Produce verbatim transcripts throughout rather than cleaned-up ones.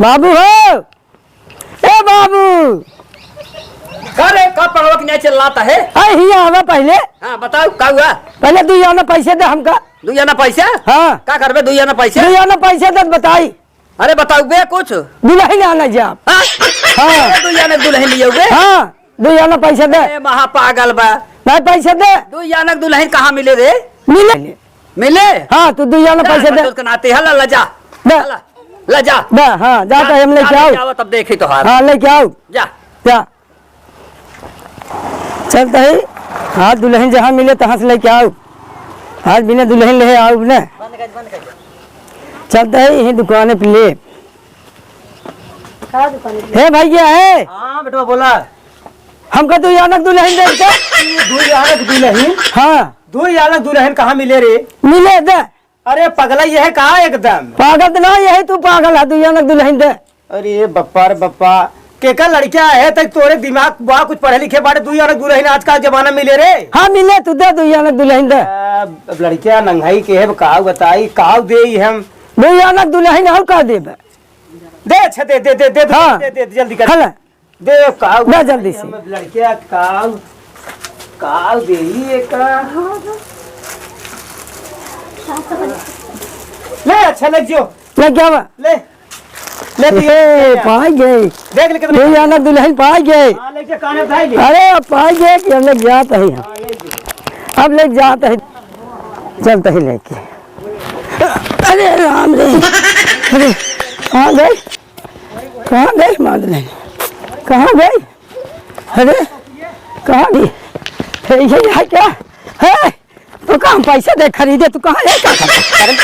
बाबू हो, ए बाबू। का रे, का पगलवा के नाई चिल्लात है? अरे हियाँ आवा पहिले। हाँ, बताओ, का हुआ? पहिले दुइ आना पैसे दे हमका। दुइ आना पैसे? हाँ। का करबे दुइ आना पैसे? दुइ आना पैसे दे बताई। अरे बताओ बे कुछ। दुलहिन आना जाब। हाँ? हाँ। अरे दुइ आना दुलहिन लियो बे। हाँ, दुइ आना पैसे दे। ए, महा पागल बा। नाई पैसे दे। दुइ आना दुलहिन कहाँ मिले रे? मिले। मिले? हाँ, तू दुइ आना जा, पैसे दे। बटोर के नाते, हला, ला जा। दे। हला, ला जा। दे, हाँ, जा जा, तो हम लेके जा, आओ। लेके आओ, तब देखी तोहार। हाँ, लेके आओ। जा। जा। चलत ही, हाँ, दुलहिन जहाँ मिले, तहाँ से लेके आओ। आज बिना दुलहिन लेहे आओ ने। चलत ही, यही दुकाने पे ले। का दुकाने पे? हे भैया, हे। हाँ, बेटवा, बोला। हमका दुइ आना दुलहिन दे दे। दुइ आना दुलहिन? हाँ। दुइ आना दुलहिन कहाँ मिले रे? मिले दे। अरे पगला, यह का एकदम? पागल तो ना, यही तू पागल है, दुइ आना दुलहिन दे। अरे बप्पा रे बप्पा, केकर लड़किया है तक तोरे दिमाग बा, कुछ पढ़े लिखे बाटे, दुइ आना दुलहिन आजकल जमाना मिले रे? हाँ मिले, तू दे दुइ आना दुलहिन दे। अब, अब लड़किया नंगाई के है, काऊ बताई, काऊ देई हम? दुइ आना दुलहिन और का देबे? दे, अच्छा, दे, दे, दे, दे, हाँ। दे, दे, जल्दी कर। हला। दे, काऊ दे जल्दी से। हम लड़किया काऊ, काऊ देई एका। ले, अच्छा, ले जो। ले, क्या बा? ले। ले, ए, पाई गए। देख ले कितना दुइ आना दुलहिन पाई गए। हाँ, लेके काने भाई ले। अरे, अब पाई गए कि हम लोग जात ही हम। हाँ, ले जो। अब ले जात ही। चलत ही लेके। अरे राम रे। अरे, कहाँ गए? कहाँ गए मार ले? कहाँ गए? अरे, कहाँ गई? अरे, ये यहाँ क्या है? तो का हम पैसा दे खरीदे, तू कहाँ है? क्या खरीदे?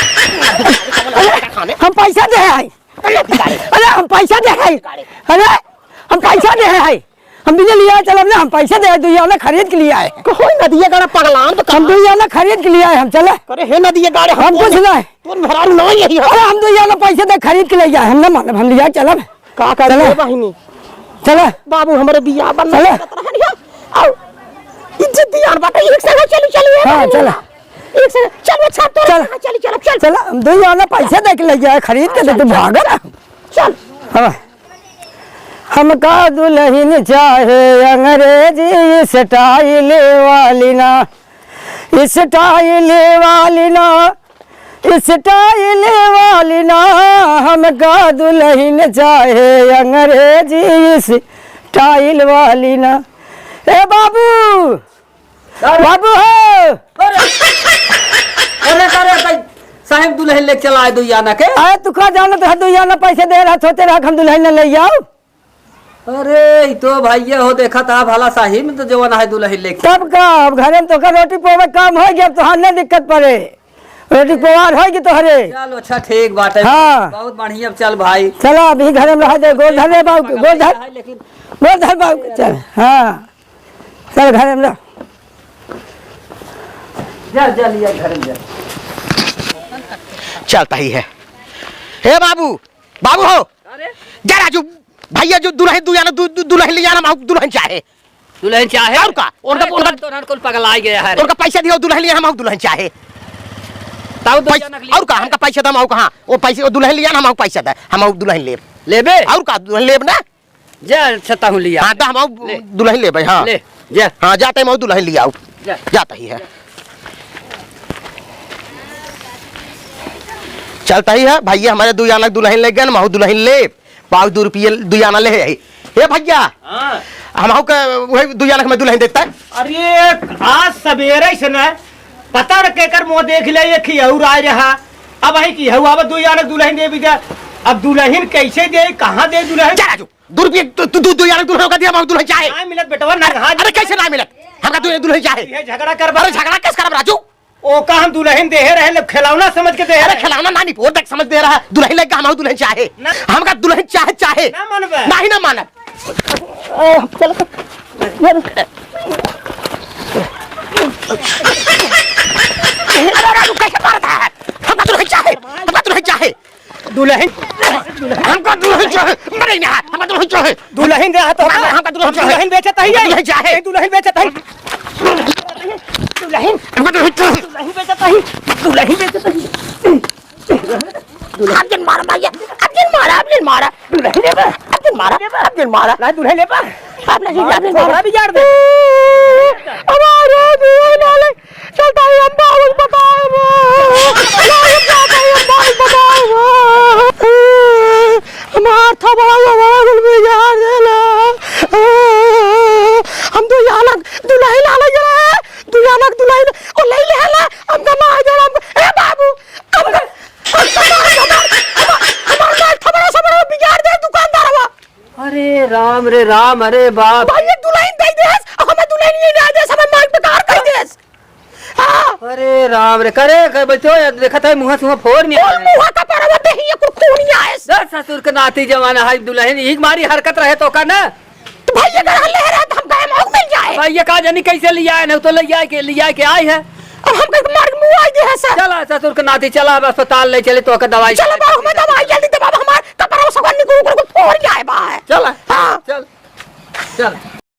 अरे, हम पैसा दे आई। अरे, हम पैसा दे आई। अरे, हम पैसा दे आई। हम बिना लिया चलब ना, हम पैसा दे आई, दुइ आना खरीद के लिया है। कोई नदिया गाड़ा पगलान तो हम कहाँ? दुइ आना खरीद के लिया है, हम चले। अरे हे नदिया गाड़े, हम हम कुछ कौन ना है। तोर मेहरारू ना यही है। अरे हम दुइ आना पैसे दे खरीद के ले जाए, हम ना मानब, हम लिया चलब। का कर चला। रे बहिनी? चला। बाबू हमरे बियाह बन चला। आओ। इज्जत दियान बाटे, एक संगे चली, चली, ए हाँ, बहिनी। चला। एक संगे, चल, वो छाप तोरे चला। संगे चली, चल, चल। चला, हम दुइ आना पैसे दे के ले जाए, खरीद के दे, चल, तू चल। भाग ना। चल। हाँ। हमका दुलहिन चाहे अंग्रेजी style वाली ना, style वाली ना, style वाली ना, हमका दुलहिन चाहे अंग्रेजी style वाली ना। ए बाबू, का रे? बाबू हो। अरे, अरे, का रे, का साहेब दुलहिन लेके चला आए दुइ आना के? अरे, तू का जानत रहा, दुइ आना पैसे दे रहा, सोचे रहा कि हम दुलहिन न ले जाओ। अरे, ई तो भैया हो, देखा था भला साही में तो जवन है दुलहिन लेके। तब का, अब घरे में तोका रोटी पोवे काम होइ गया, अब तोहार न दिक्कत पड़े। रोटी पोवार होइ गई तोहरे। चलो, अच्छा, ठीक बात है। हाँ। बहुत बढ़िया, चल भाई। चला, अभी घरे में रहा दे, गोड़ धर रे बाबू के, गोड़ धर। लेकिन गोड़ धर बाबू के, चल। हाँ। चल घरे में रह। जा, जा लिया घरे में जा। चलता ही है। हे बाबू, बाबू हो। अरे? जा राजू, भैया जो दुलहिन दु जाना, दु-, दु-, दुलहिन ले जाना, हम दुलहिन चाहे। दुलहिन चाहे? और का? उनका, अरे, उनका, तो, तो कुल पगला ही गया है रे। उनका पैसा दियो, दुलहिन ले जाना, हम दुलहिन चाहे। ताऊ दो पैस-, जनक लिए और का? हमका पैसा दम आओ कहाँ? वो पैसे, वो दुलहिन ले जाना, हम पैसा दे, हम दुलहिन लेब। लेबे? और का? दुलहिन लेब ना? जा, अच्छा, ताहू लिया। हाँ, तो हम आऊ ले। दुलहिन लेबै, हाँ। ले, जा। हाँ, जाते हम आऊ दुलहिन लियाऊ। जा। जाता ही है। चलता ही है, भैया हमरे दुइ आना दुलहिन ले गए, हम आऊ दुलहिन ले, पाँच दो रुपये दुइ आना ले आई। हे भैया, हाँ। हम आऊ का वही दुइ आना के मैं दुलहिन देता। अरे, आज सवेरे से ना, पता न केकर मुँह देख ले, ये खियऊ राय रहा। अब आई कि हऊ, अब दुइ आना दुलहिन दे भी जा। अब दुलहिन कैसे दे, कहाँ दे दुलहिन? जा राजू। दो रुपये, तू, तू, तू, तू यार, दुल्हन का दिया, हम दुल्हन चाहे। नाहीं मिलत बेटवा, ना कहा अरे, कैसे नाहीं मिलत? हमका दुल्हन, दुल्हन चाहे। ये झगड़ा करबा। अरे, झगड़ा कैसे करब, राजू? ओका हम दुल्हन देहे रहे, ले खिलौना समझ के देहे अरे, रहे। खिलौना नाहीं, वो देख समझ दे रहा है। दुल्हन लग गया, हम दुल्हन चाहे। ना। हमका दुल्हन चाहे, चाहे। ना मानबे। नाहीं, ना मानब। ओ, चलो तो। अरे, राजू, कैसे मारता है? हमका दुल्हन चाहे, हमका दुल्हन चाहे। दुलहिन, हमका दुलहिन चाहे, मरे ना, हमका दुलहिन चाहे। दुलहिन रहा तो हमका, हमका दुलहिन चाहे। दुलहिन बेचत ही है। दुलहिन चाहे। दुलहिन बेचत ही। दुलहिन, हमका दुलहिन चाहे। दुलहिन बेचत ही। दुलहिन बेचत ही। दुलहिन। आज जन मार भैया, आज जिन मारा, अब जिन मारा। दुलहिन लेबा? अब जिन मारा, अब जिन मारा। ना दुलहिन लेबा? अब नहीं, मारा, अब जिन मारा। थोड़ा बिगाड़ दे। हमारे दुलहिन वाले चलता ही हम बाबू बताए बा। चलता ही हम बाबू बताए बा। हमार थोबड़ा, थोबड़ा कुल बिगाड़ देला। हम दुइ लाख दुलहिन लाले जरा, दुइ लाख दुलहिन, ओ ले ले ला, हमका ना आ जाए, हमका, ए बाबू, हमका, हमका ना आ जाए, हमार, हमार, हमार ना थोबड़ा, थोबड़ा बिगाड़ दे दुकानदारवा। अरे राम रे राम, अरे बाप। भाई, ये दुलहिन दे देस, हमें दुलहिन ये ना देस, हमें माल बेकार कर देस। हाँ। अरे राम रे, करे, कर बचो, या देखत है मुँह सुँह फोर नहीं और आए। मुँह का परवा देही, ये कुल खून नहीं आए। दस ससुर के नाती जमाना है, दुलहिन यही मारी हरकत रहे तो का ना? तो भाई, अगर हल्ले रहे तो हम गए मौक मिल जाए। भाई, ये का जानी कैसे लिया है, नहीं तो ले आए के, लिया के आई है। अब हम कहीं मार के मुँह आई दे है सर। चला ससुर के नाती, चला अब अस्पताल ले चले तो का दवाई चलो बाबू, हमें दवाई जल्दी दे बाबू, हमार कपड़ा सगन निकल, निकल, निकल फोर जाए बा है। चला। हाँ। चल। चल।